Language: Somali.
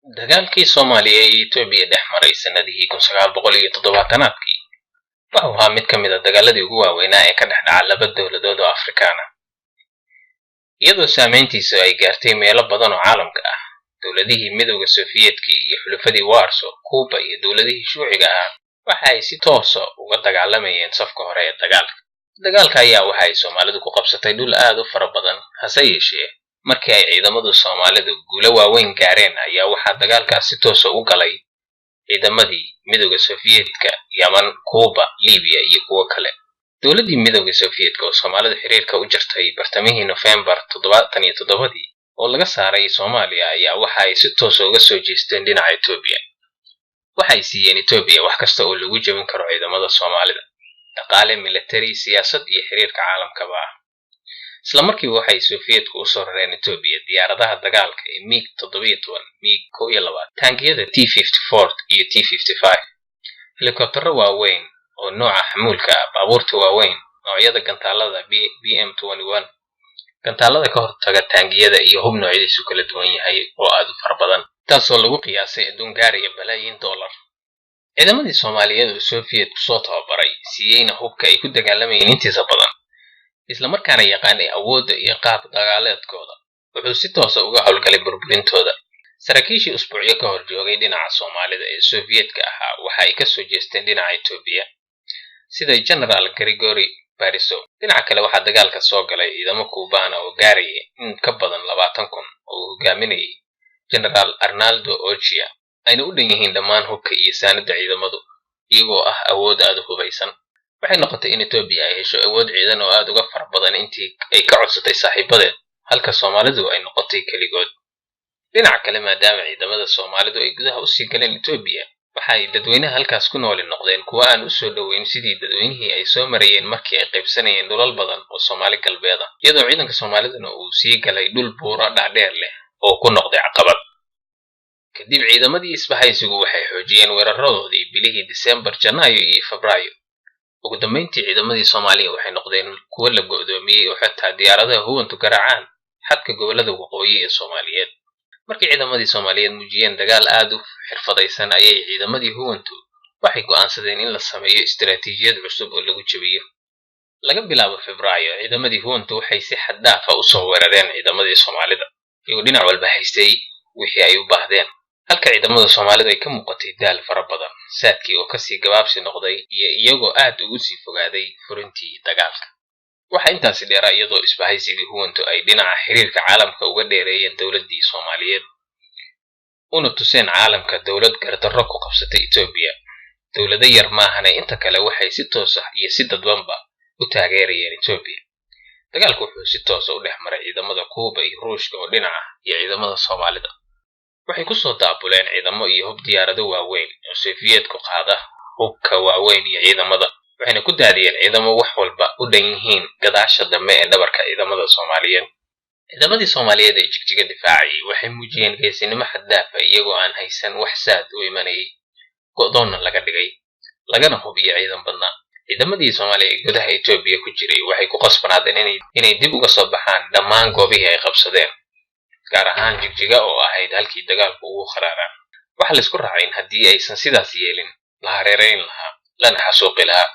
Dagaalkii Soomaaliya iyo Itoobiya dhex maray sannadihii 1970-aadkii wuxuu ahaa mid ka mid ah dagaaladii ugu waaweynaa ee ka dhex dhaca laba dowladood oo Afrikaan ah, iyadoo saameyntiisu ay gaartay meelo badan oo caalamka ah. Dowladihii Midowga Sofiyeetka iyo xulafadii Warsaw, Kuuba iyo dowladihii shuuciga ahaa waxa ay si toosa uga dagaalamayeen safka hore ee dagaalka. Dagaalka ayaa waxa ay Soomaalidu ku qabsatay dhul aad u fara badan. Hase yeeshee, markii ay ciidamadu Soomaalidu guulo waaweyn gaareen ayaa waxaa dagaalkaas si toosa u galay ciidamadii Midowga Sofiyeetka, Yaman, Kuuba, Libiya iyo kuwo kale. Dowladdii Midowga Sofiyeetka oo Soomaalidu xiriirka u jartay bartamihii Nofembar 77-dii oo laga saaray Soomaaliya ayaa waxa ay si toosa uga soo jeesteen dhinaca Itoobiya. Waxay siiyeen Itoobiya wax kasta oo lagu jebin karo ciidamada Soomaalida, dhaqaale, military, siyaasad iyo xiriirka caalamkaba ah. Isla markiiba waxay Sofiyeetku u soo rareen Itoobiya diyaaradaha dagaalka ee MiG 17, MiG 21, taangiyada T-54 iyo T-55, helikobtaro waaweyn oo nooca xamuulka ah, baabuurta waaweyn, noocyada gantaalada BM-21, gantaalada ka hortaga taangiyada iyo hub noocyadiisu kala duwan yahay oo aad u fara badan, taasoo lagu qiyaasay adduun gaaraya balaayiin dollar. Ciidamadii Soomaaliyeed oo Sofiyeetku soo tababaray, siiyeyna hubka ay ku dagaalamayeen intiisa badan, islamarkaana yaqaanay awoodda iyo qaab dagaaleedkooda, wuxuu si toosa uga howlgalay burburintooda. Saraakiishii usbuucyo ka hor joogay dhinaca Soomaalida ee Sofiyeetka ahaa waxa ay ka soo jeesteen dhinaca Itoobiya, sida Genaraal Grigori Borisov. Dhinaca kale, waxaa dagaalka soo galay ciidamo Kuubaana oo gaaraya in ka badan 20,000 oo uu hogaaminayay Genaraal Arnaldo Ojea, ayna u dhan yihiin dhammaan hubka iyo saanada ciidamadu, iyagoo ah awood aad u hubaysan. Waxay noqotay in Itoobiya ay hesho awood ciidan oo aad uga fara badan intii ay ka codsatay saaxiibadeed, halka Soomaalidu ay noqotay keligood. Dhinaca kale, maadaama ciidamada Soomaalidu ay gudaha usii galeen Itoobiya, waxa ay dadweynaha halkaas ku nooli noqdeen kuwo aan u soo dhoweyn sidii dadweynihii ay soo marayeen markii ay qaybsanayeen dhulal badan oo Soomaali Galbeed ah, iyadoo ciidanka Soomaaliduna uu sii galay dhul buuro dhaadheer leh oo ku noqday caqabad. Kadib ciidamadii isbahaysigu waxay xoojiyeen weeraradoodii bilihii Disembar, Janaayo iyo Febraayo. Ugu dambeyntii, ciidamadii Soomaaliya waxay noqdeen kuwo la go'doomiyey oo xitaa diyaaradaha huwantu garaacaan xadka gobollada waqooyi ee Soomaaliyeed. Markii ciidamadii Soomaaliyeed muujiyeen dagaal aad u xirfadaysan ayay ciidamadii huwantu waxay go'aansadeen in la sameeyo istaraatiijiyad cusub oo lagu jebiyo. Laga bilaabo Febraayo, ciidamadii huwantu waxay si xad dhaaf ah usoo weerareen ciidamadii Soomaalida, iyagoo dhinac walba haystay wixii ay u baahdeen, halka ciidamada Soomaalidu ay ka muuqatay daal fara badan, saadkii oo kasii gabaabsi noqday iyo iyagoo aad ugu sii fogaaday furintii dagaalka. Waxaa intaasi dheeraa iyadoo isbahaysigii huwantu ay dhinaca xiriirka caalamka uga dheereeyeen dowladdii Soomaaliyeed, una tuseen caalamka dowlad gardarro ku qabsatay Itoobiya. Dowlado yar maahane, inta kale waxay si toos ah iyo si dadbanba u taageerayeen Itoobiya. Dagaalku wuxuu si toosa u dhex maray ciidamada Kuuba iyo Ruushka oo dhinaca iyo ciidamada Soomaalida. Waxay kusoo daabuleen ciidamo iyo hub diyaarado waaweyn oo Sofiyeetku qaada hubka waaweyn iyo ciidamada, waxayna ku daadiyeen ciidamo wax walba u dhan yihiin gadaasha dambe ee dhabarka ciidamada Soomaaliyeed. Ciidamadii Soomaaliyeed ee Jigjiga difaacayay waxay muujiyeen geesinimo xad dhaaf ah, iyagoo aan haysan wax saad u imanayay, go'doonna laga dhigay, lagana hub iyo ciidan badnaa. Ciidamadii Soomaaliya ee gudaha Itoobiya ku jiray waxay ku qasbanaadeen inay dib uga soo baxaan dhammaan goobihii ay qabsadeen, gaar ahaan Jigjiga oo ahayd halkii dagaalku ugu qaraaraa. Waxaa laisku raacay in haddii aysan sidaas yeelin la hareerayn lahaa lana xasuuqi lahaa.